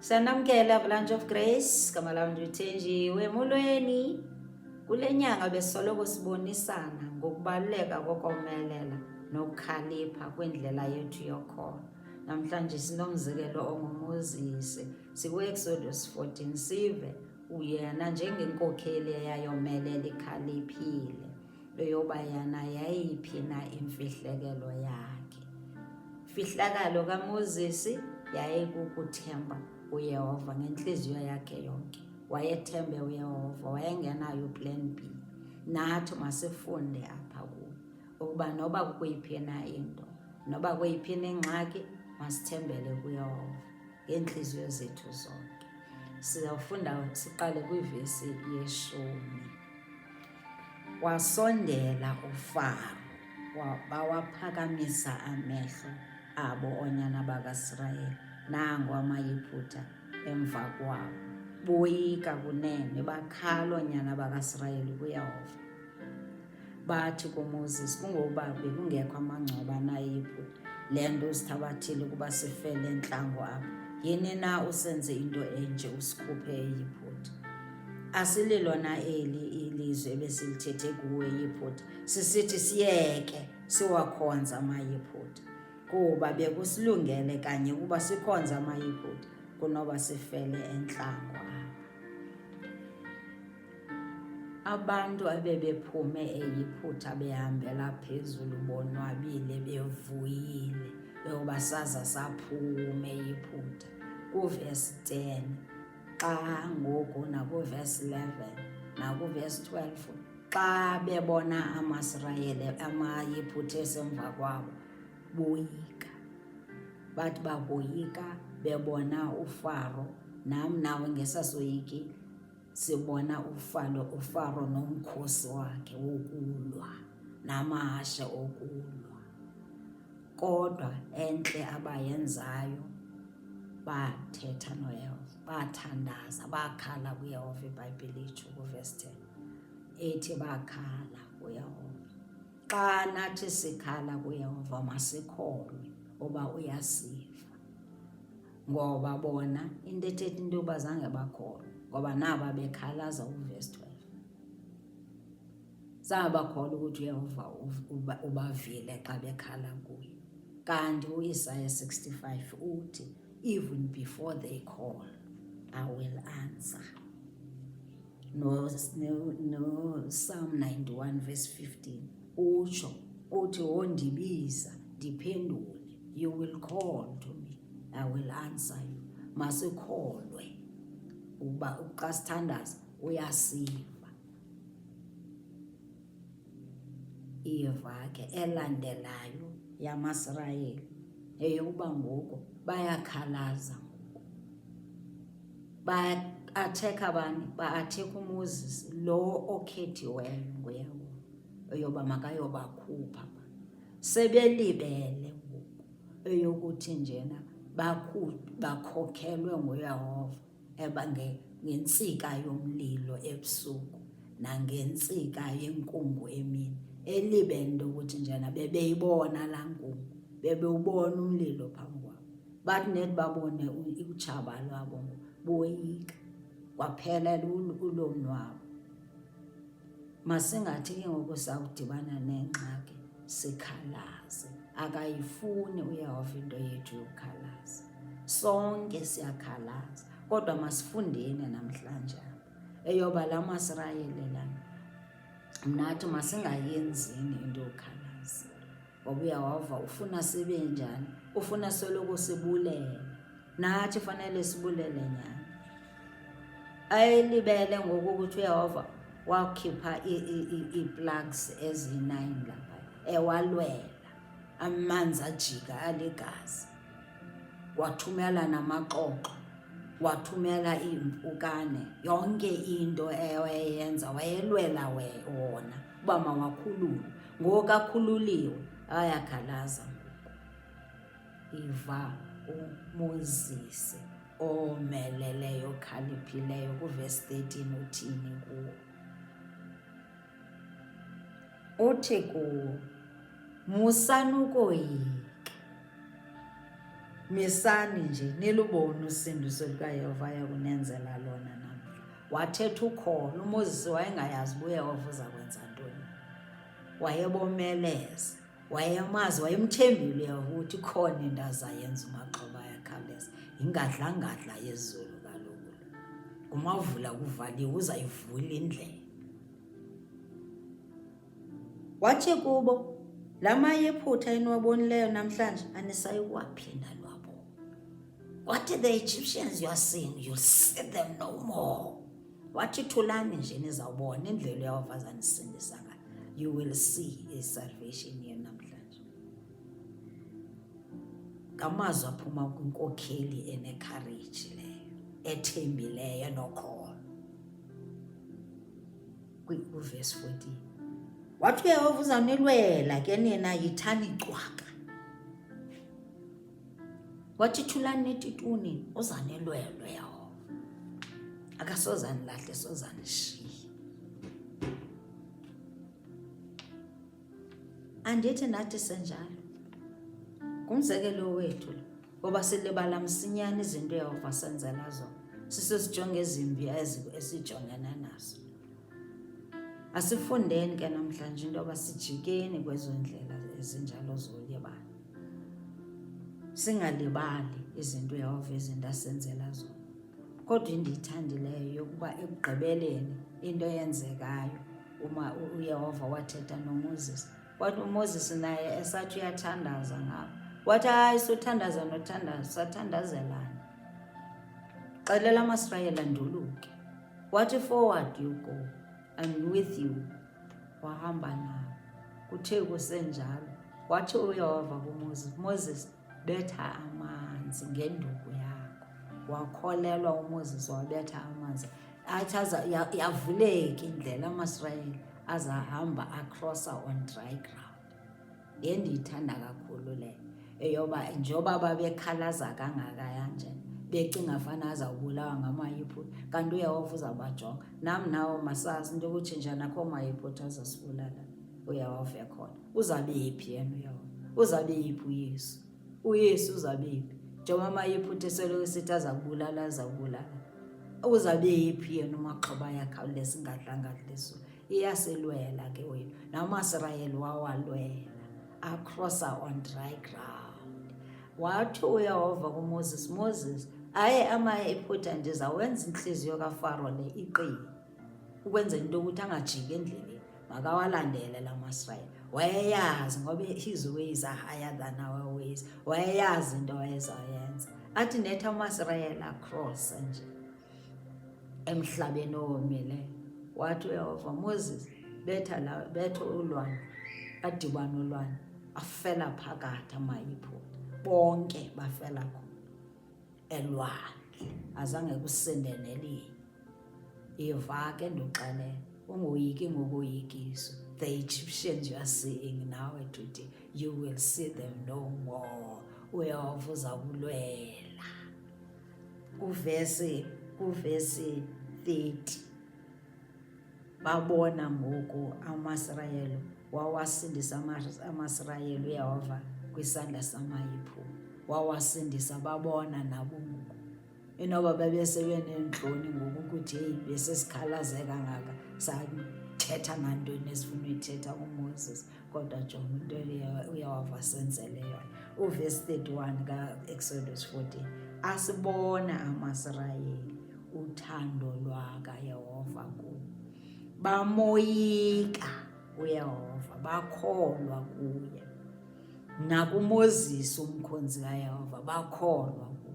Sanamkela Avalanche of Grace, gama lam ndiThenjiwe. Molweni. Kule nyanga besoloko sibonisana ngokubaluleka kokomelela nokukhalipha kwindlela yethu yokholo. Namhlanje sinomzekelo onguMoses. SikuExodus 14 sive uyena njengenkokheli eyayomelela ikhaliphile eyoba yena yayiphi na imfihlekelo yakhe. Fihlakalo kaMoses yayikukuthemba uYehova ngentliziyo yakhe yonke. Wayethembe uYehova, wayengenayo plan B. Nathi masifunde apha kuye ukuba noba kukuyiphi na into, noba kuyiphi na ingxaki, masithembele kuYehova ngeentliziyo zethu zonke. Sizawufunda siqale kwivesi yeshumi. Wasondela uFaro, bawaphakamisa amehlo abo oonyana bakaSirayeli, nango amaYiputa emva kwabo. Boyika kunene, bakhala oonyana bakaSirayeli kuYehova. Bathi kuMoses, kungokuba bekungekho amangcwaba na eYiputa, le nto usithabathile ukuba sifele entlango apha? Yini na usenze into enje, usikhuphe eYiputa? Asililo na eli ilizwi ebesilithethe kuwe eYiputa, sisithi siyeke siwakhonza amaYiputa? Kuba bekusilungele kanye ukuba sikhonze amaYiputa kunoba sifele entlango apha. Abantu abebephume eYiphutha behambela phezulu bonwabile bevuyile beyoba saza saphuma eYiphutha. Kuvesi 10 xa ngoku nakuvesi 11 nakuvesi 12 xa bebona amaSirayeli amaYiphutha esemva kwabo boyika. Bathi bakoyika bebona uFaro, nam nawe ngesasoyikile. Sibona uFaro, uFaro nomkhosi wakhe wokulwa namahashe okulwa. Kodwa entle abayenzayo bathetha noYehova, bathandaza, bakhala kuYehova. IBhayibhile itsho kuvesi 10 ethi bakhala kuYehova. Xa nathi sikhala kuYehova masikholwe uba uyasiva. Ngoba bona into ethetha into yokuba zange bakholwe ngoba naba bekhalaza uvesi 12 zange bakholwa ukuthi uYehova ubavile xa bekhala kuye. Kanti uIsaya 65 uthi even before they call I will answer. No, no, no Psalm 91 verse 15 utsho uthi wondibiza ndiphendule, you will call to me I will answer you. Masikholwe uba xa sithandaza uyasiva. Iva ke elandelayo yamaSirayeli eyokuba ngoku bayakhalaza ngoku. Ba-athekha bani? Ba-athekha uMoses lo okhethiweyo nguYehova eyoba makayobakhupha. Sebelibele ngoku eyokuthi njena bakhokhelwe nguYehova eba ngentsika yomlilo ebusuku nangentsika yenkungu emini. Elibele into yokuthi njena bebeyibona laa nkungu, bebewubona umlilo phambi kwabo. Bathi neti babone utshaba lwabo ngoku boyika, kwaphela ulonwabo. Masingathi ke ngoku sakudibana nengxaki sikhalaze. Akayifuni uYehova into yethu yokukhalaza. Sonke siyakhalaza, kodwa masifundeni namhlanje apha eyoba la maSirayeli lana. Mnathi masingayenzini into yokukhalaza. Ngoba uYehova ufuna sibe njani? Ufuna soloko sibulele. Nathi fanele sibulele nyhani. Ayelibele ngoku ukuthi uYehova wakhipha ii-plugs eziyi-9 lapha ewalwela amanzi ajika aligazi, wathumela namaxoxo, wathumela iimpukane, yonke into ewayeyenza wayelwela wona uba mawakhululwe. Ngoku akhululiwe ayakhalaza ngoku. Iva uMoses omeleleyo okhaliphileyo kuvesi 13 uthini kuwo? Uthi kuwo, musani ukoyika. Misani nje nilubone usindiso lukaYehova ayakunenzela lona namhla. Wathetha ukholo. UMoses wayengayazi uba uYehova uza kwenza ntoni. Wayebomeleza, wayemazi, wayemthembile uYehova ukuthi ikhona into azayenza uMaxhoba ayakhawuleza. Yingadlangadla yezulu kaloku lo. Kumavula kuvaliwe, uzayivula indlela. Wathi kubo, La maYiphutha eniwabonileyo namhlanje anisayi kuwaphinda niwabone. Wathi, the Egyptians you are seeing, you'll see them no more. Wathi, thulani nje nizawubona indlela uYehova azanisindisa ngayo. You will see isalvation yenu namhlanje. Ngamazwi aphuma kwinkokheli enekhareji leyo, ethembileyo, enokholo. Kwivesi 14 wathi uYehova uzawunilwela ke nina, yithani cwaka. Wathi thulani nithi tu nina, uzanilwela uYehova, akasoze anilahle, soze anishiye. Andithi nathi senjalo, ngumzekelo wethu lo, ngoba silibala msinyane izinto uYehova asenzela zona, sisesijonge ezimbi esijongene nazo. Asifundeni ke namhlanje into yoba sijikeni kwezo ndlela ezinjalo zolibala, singalibali izinto uYehova izinto asenzela zona. Kodwa endiyithandileyo yokuba ekugqibeleni into eyenzekayo uma uYehova wathetha noMoses, wathi uMoses naye esathi uyathandaza ngabo, wathi hayi, sothandaza nothandaza, sathandazelana, xelela amaSirayeli anduluke. Wathi forward you go, I'm with you. Wahamba nabo. Kuthe kusenjalo wathi uYehova kuMoses, Moses, betha amanzi ngenduku yakho. Wakholelwa uMoses, wabetha amanzi, athi yavuleka indlela, amaSirayeli azahamba acrossa on dry ground. Yendiyithanda kakhulu leyo eyoba njengoba babekhalaza kangakaya nje becinga fana azawubulawa ngamaYiphutha, kanti uYehova uzawubajonga. Nam nawo masazi into yokutshintsha nakho maYiphutha azasibulala, uYehova ekhona. Uzawube phi yena uYehova? Uzawube phi uYesu? uYesu uzawube phi? Njengoba amaYiphutha esoloko esithi azakubulala, azawubulala, uzawube phi yena uMaxhoba ayakhawuleza ingadlangadla Iyasilwela ke wethu. NamaSirayeli wawalwela acrossa on dry ground. Wathi uYehova kuMoses, Moses, aye amaYiphutha ndizawenza intliziyo kaFaro le iqine, ukwenzela into yokuthi angajiki endleleni, makawalandele la maSirayeli. Wayeyazi ngoba his ways are higher than our ways. Wayeyazi into awayezayenza. Athi netha amaSirayeli across nje emhlabeni owomileyo. Wathi uYehova, Moses, betha la, betha ulwandle. Adibana ulwandle, afela phakathi amaYiphutha, bonke bafela khona elwandle, azange kusinde nelinye. Yiva ke ndikuxelele, ungoyiki ngokoyikiswa. The Egyptians you are seeing now today, you will see them no more. UYehova uza kulwela. Kuvesi 30 babona ngoku amaSirayeli, wawasindisa amaSirayeli uYehova kwisandla samaYiphutha, wawasindisa, babona nabo ngoku. Inoba babesebeneentloni ngoku ukuthi heyi, besesikhalaze kangaka, sathetha nantoni esifuna uyithetha kuMoses, kodwa jonga into uYehova asenzele yona. Uvesi 31 kaExodus 14, asibona amaSirayeli uthando lwakaYehova kubo, bamoyika uYehova, bakholwa kuye, nakuMoses umkhonzi kaYehova bakholwa kuye.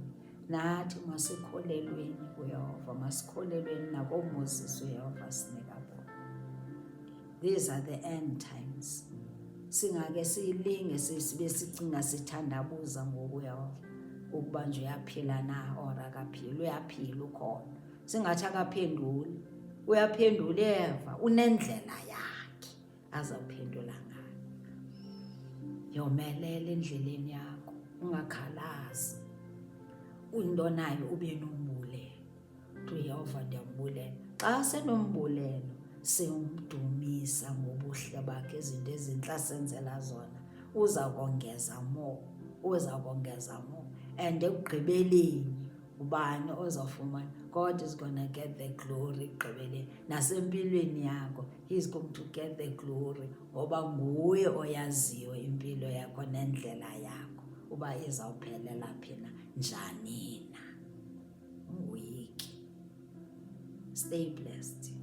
Nathi masikholelweni kuYehova, masikholelweni nakoMoses uYehova sinika bona. These are the end times. Singake siyilinge sibe sicinga sithandabuza ngoku uYehova ukuba nje uyaphila na or akaphili. Uyaphila, ukhona. Singathi akaphenduli, uyaphendula Eva, unendlela yakhe azawuphendula ngayo. Yomelela endleleni yakho, ungakhalazi. Into nayo ube nombulelo. UYehova ndiyambulela. Xa senombulelo simdumisa ngobuhle bakhe, izinto ezintle asenzela zona, uza kongeza more, uza kongeza more. And ekugqibeleni ubani ozawufumana? God is gonna get the glory ekugqibeleni. Nasempilweni yakho he's going to get the glory, ngoba nguye oyaziyo impilo yakho nendlela yakho uba izawuphelela phi na, njani na. Ungoyiki. Stay blessed.